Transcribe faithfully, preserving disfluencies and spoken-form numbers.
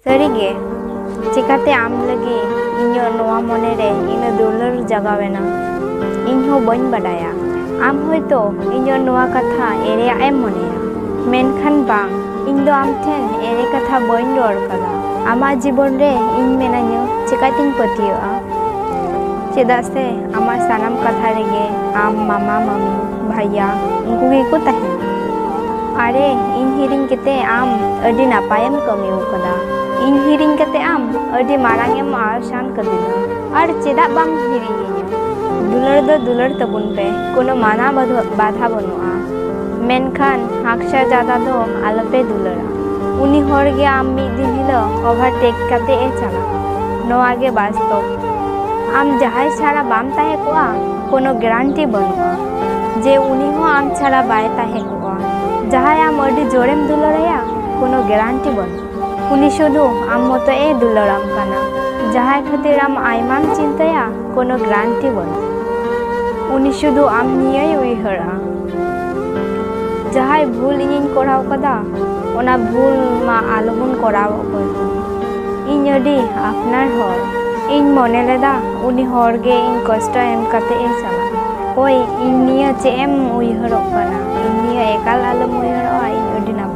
ᱥᱟᱹᱨᱤᱜᱮ, ᱪᱮᱠᱟᱛᱮ ᱟᱢ ᱞᱟᱹᱜᱤᱫ ᱤᱧᱟᱹᱜ ᱱᱚᱣᱟ ᱢᱚᱱᱮᱨᱮ ᱤᱱᱟᱹ ᱫᱩᱞᱟᱹᱲ ᱡᱟᱜᱟᱣ ᱮᱱᱟ, ᱤᱧ ᱦᱚᱸ ᱵᱟᱹᱧ ᱵᱟᱰᱟᱭᱟ᱾ ᱟᱢ ᱦᱚᱭᱛᱚ ᱤᱧᱟᱹᱜ ᱱᱚᱣᱟ ᱠᱟᱛᱷᱟ ᱮᱲᱮᱭᱟᱜ ᱮᱢ ᱢᱚᱱᱮᱭᱟ, ᱢᱮᱱᱠᱷᱟᱱ ᱵᱟᱝ, ᱤᱧ ᱫᱚ ᱟᱢ ᱴᱷᱮᱱ ᱮᱲᱮ ᱠᱟᱛᱷᱟ ᱵᱟᱹᱧ ᱨᱚᱲ ᱠᱟᱫᱟ᱾ ᱟᱢᱟᱜ ᱡᱤᱵᱚᱱ ᱨᱮ ᱤᱧ ᱢᱮᱱᱟᱧᱟ, ᱪᱮᱠᱟᱛᱤᱧ ᱯᱟᱹᱛᱭᱟᱹᱜᱼᱟ? ᱪᱮᱫᱟᱜ ᱥᱮ ᱟᱢᱟᱜ ᱥᱟᱱᱟᱢ ᱠᱟᱛᱷᱟ ᱨᱮᱜᱮ ᱟᱢ ᱢᱟᱢᱟ, ᱢᱟᱢᱤ, ᱵᱷᱟᱭᱭᱟ ᱩᱱᱠᱩ ᱜᱮᱠᱚ ᱛᱟᱦᱮᱱᱟ᱾ ᱟᱨᱮ, ᱤᱧ ᱦᱤᱲᱤᱧ ᱠᱟᱛᱮ ᱟᱢ ᱟᱹᱰᱤ ᱱᱟᱯᱟᱭᱮᱢ ᱠᱟᱹᱢᱤ ᱟᱠᱟᱫᱟ᱾ ᱤᱧ ᱦᱤᱲᱤᱧ ᱠᱟᱛᱮ ᱟᱢ ᱟᱹᱰᱤ ᱢᱟᱨᱟᱝ ᱮᱢ ᱟᱥᱟᱱ ᱠᱟᱹᱫᱤᱧᱟ᱾ ᱟᱨ ᱪᱮᱫᱟᱜ ᱵᱟᱢ ᱦᱤᱲᱤᱧᱤᱧᱟ? ᱫᱩᱞᱟᱹᱲ ᱫᱚ ᱫᱩᱞᱟᱹᱲ ᱛᱟᱵᱚᱱ ᱯᱮ, ᱠᱳᱱᱳ ᱢᱟᱱᱟ ᱵᱟᱫᱷᱟ, ᱵᱟᱫᱷᱟ ᱵᱟᱹᱱᱩᱜᱼᱟ᱾ ᱢᱮᱱᱠᱷᱟᱱ ᱦᱟᱠᱥᱟ ᱡᱟᱫᱟ ᱫᱚ ᱟᱞᱚᱯᱮ ᱫᱩᱞᱟᱹᱲᱟ᱾ ᱩᱱᱤ ᱦᱚᱲ ᱜᱮ ᱟᱢ ᱢᱤᱫ ᱫᱤᱱ ᱦᱤᱞᱳᱜ overtake ᱠᱟᱛᱮ ᱮ ᱪᱟᱞᱟᱜᱼᱟ᱾ ᱱᱚᱣᱟ ᱜᱮ ᱵᱟᱥᱛᱚᱵ᱾ ᱟᱢ ᱡᱟᱦᱟᱸᱭ ᱪᱷᱟᱲᱟ ᱵᱟᱢ ᱛᱟᱦᱮᱸ ᱠᱚᱜᱼᱟ, ᱠᱳᱱᱳ guarantee ᱵᱟᱹᱱᱩᱜᱼᱟ ᱡᱮ ᱩᱱᱤ ᱦᱚᱸ ᱟᱢ ᱪᱷᱟᱲᱟ ᱵᱟᱭ ᱛᱟᱦᱮᱸ ᱠᱚᱜᱼᱟ᱾ ᱡᱟᱦᱟᱸᱭ ᱟᱢ ᱟᱹᱰᱤ ᱡᱳᱨᱮᱢ ᱫᱩᱞᱟᱹᱲᱟᱭᱟ, ᱠᱳᱱᱳ guarantee ᱵᱟᱹᱱᱩᱜᱼᱟ᱾ ᱩᱱᱤ ᱥᱩᱫᱷᱩ ᱟᱢ ᱢᱚᱛᱚ ᱮ ᱫᱩᱞᱟᱹᱲᱟᱢ ᱠᱟᱱᱟ᱾ ᱡᱟᱦᱟᱸᱭ ᱠᱷᱟᱹᱛᱤᱨ ᱟᱢ ᱟᱭᱢᱟᱢ ᱪᱤᱱᱛᱟᱹᱭᱟ, ᱠᱳᱱᱳ guarantee ᱵᱟᱹᱱᱩᱜᱼᱟ᱾ ᱩᱱᱤ ᱥᱩᱫᱷᱩ ᱟᱢ ᱱᱤᱭᱟᱹᱭ ᱩᱭᱦᱟᱹᱨᱟ᱾ ᱡᱟᱦᱟᱸᱭ ᱵᱷᱩᱞ ᱤᱧᱤᱧ ᱠᱚᱨᱟᱣ ᱠᱟᱫᱟ, ᱚᱱᱟ ᱵᱷᱩᱞ ᱢᱟ ᱟᱞᱚᱵᱚᱱ ᱠᱚᱨᱟᱣᱚᱜ ᱠᱟᱱ᱾ ᱤᱧ ᱟᱹᱰᱤ ᱟᱯᱱᱟᱨ ᱦᱚᱲ᱾ ᱤᱧ ᱢᱚᱱᱮ ᱞᱮᱫᱟ ᱩᱱᱤ ᱦᱚᱲ ᱜᱮ ᱤᱧ ᱠᱚᱥᱴᱚ ᱮᱢ ᱠᱟᱛᱮ ᱮ ᱪᱟᱞᱟᱜᱼᱟ᱾ ᱦᱳᱭ, ᱤᱧ ᱱᱤᱭᱟᱹ ᱪᱮᱫ ᱮᱢ ᱩᱭᱦᱟᱹᱨᱚᱜ ᱠᱟᱱᱟ? ᱤᱧ ᱱᱤᱭᱟᱹ ᱮᱠᱟᱞ ᱟᱞᱚᱢ ᱩᱭᱦᱟᱹᱨᱚᱜᱼᱟ, ᱤᱧ ᱟᱹᱰᱤ ᱱᱟᱯᱟᱭ